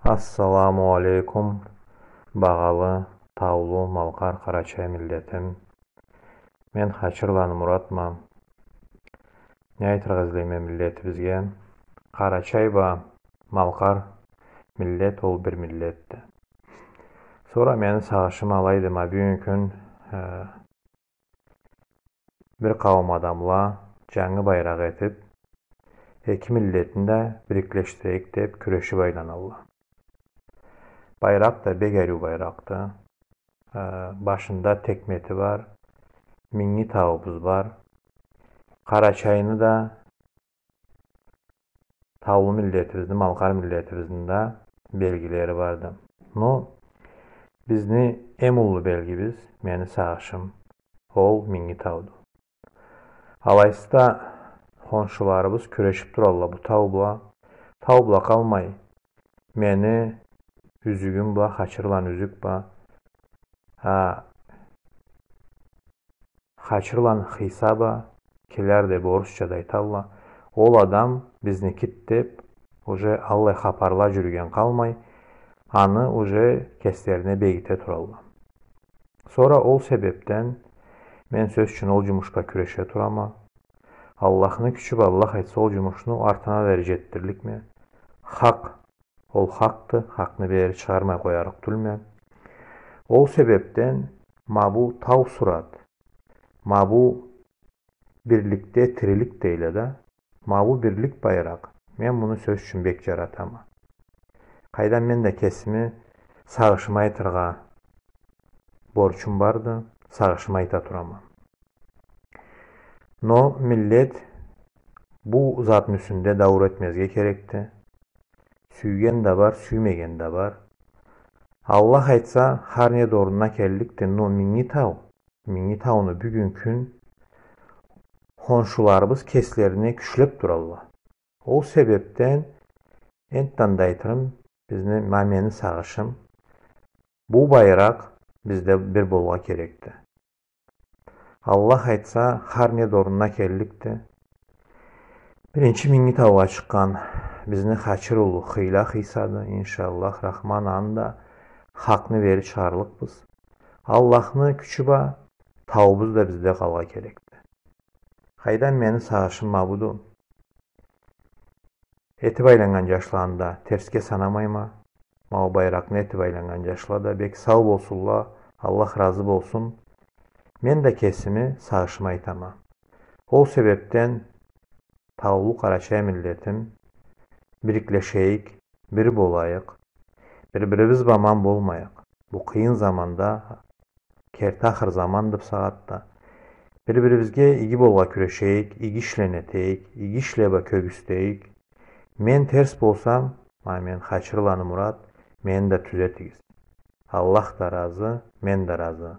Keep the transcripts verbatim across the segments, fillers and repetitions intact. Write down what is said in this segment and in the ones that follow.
Ассаламу алейкум, багъалы таулу, малкъар, къарачай миллетим. Мен Хачырланы Муратма. Не айтыргъа излейме миллетибизге? Къарачай бла малкъар миллет ол бир миллетди. Сора мени сагъышым алайды, ма бюгюн кюн, э, бир къауум адамла джангы байракъ этиб, эки миллетни да бириклешдирейик деб кюрешиб айланалла. Байракъ да бек ариу байракъды. Э, башында текмети бар, Минги тауубуз бар. Къарачайны да, таулу миллетибизни, малкъар миллетибизни да белгилери барды. Но бизни эм уллу белгибиз, мени сагъышым, ол Минги тауду. Алайсыз да, хоншуларыбыз кюрешиб туралла бу тау бла. Тау бла къалмай, мени юзюгюм бла, Хачырланы юзюк бла, а, Хачырланы хыйса бла келер деб орусча да айталла. Ол адам бизникид деб, уже аллай хапарла джюрюген къалмай, аны уже кеслерине бегите туралла. Сора ол себебден мен, сёз ючюн, ол джумуш бла кюреше турама. Аллахны кючю бла, Аллах айтса, ол джумушну артына дери джетдирликме. Хакъ, ол хакъды, хакъны бери чыгъармай къоярыкъ тюлме. Ол себебден ма бу тау сурат, ма бу бирликде тирилик дейле да, ма бу бирлик байракъ. Мен муну, сёз ючюн, бек джаратама. Къайдан, мен да кесими сагъышымы айтыргъа борчум барды, сагъышымы айта турама. Но миллет бу затны юсюнде дауур этмезге керекди. Сюйген да бар, сюймеген да бар. Аллах айтса, хар не да орнуна келликди, но Минги тау, Минги тауну бюгюн кюн хоншуларыбыз кеслерине кючлеб туралла. Ол себебден энтда да айтырым, бизни, ма мени сагъышым, бу байракъ бизде бир болургъа керекди. Аллах айтса, хар не да орнуна келликди. Биринчи Минги таугъа чыкъгъан бизни Хачыр улу Хыйла хыйсады. Иншаллах Рахман, аны да хакъны бери чыгъарлыкъбыз. Аллахны кючю бла таубуз да бизде къалыргъа керекди. Къайдан, мени сагъышым ма буду. Этиб айланнган джашланы да терсге санамайма. Ма ол байракъны этиб айланнган джашла да бек сау болсунла, Аллах разы болсун. Мен да кесими сагъышымы айтама. Ол себебден, таулу къарачай миллетим, бириклешейик, бир болайыкъ. Бир-бирибиз бла аман болмайыкъ. Бу къыйын заманда, керти ахыр заманды бусагъатда. Бир-бирибизге иги болургъа кюрешейик, иги ишлени этейик, иги ишле бла кёргюзтейик. Мен терс болсам, ма мен Хачырланы Мурат, мени да тюзетигиз. Аллах да разы, мен да разы.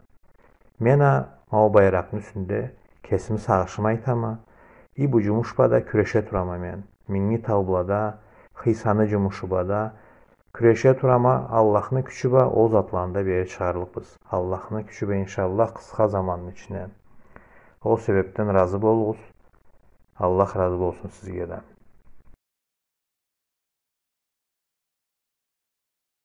Мен а ма ол байракъны юсюнде кесими сагъышымы айтама. И бу джумуш бла да кюреше турама мен. Минги тау бла да, Хыйсаны джумушу бла да, кюреше турама, Аллахны кючю бла ол затланы да бери чыгъарлыкъбыз. Аллахны кючю бла, иншаллах, къысха заманны ичине. Ол себебден разы болугъуз. Аллах разы болсун сизге да.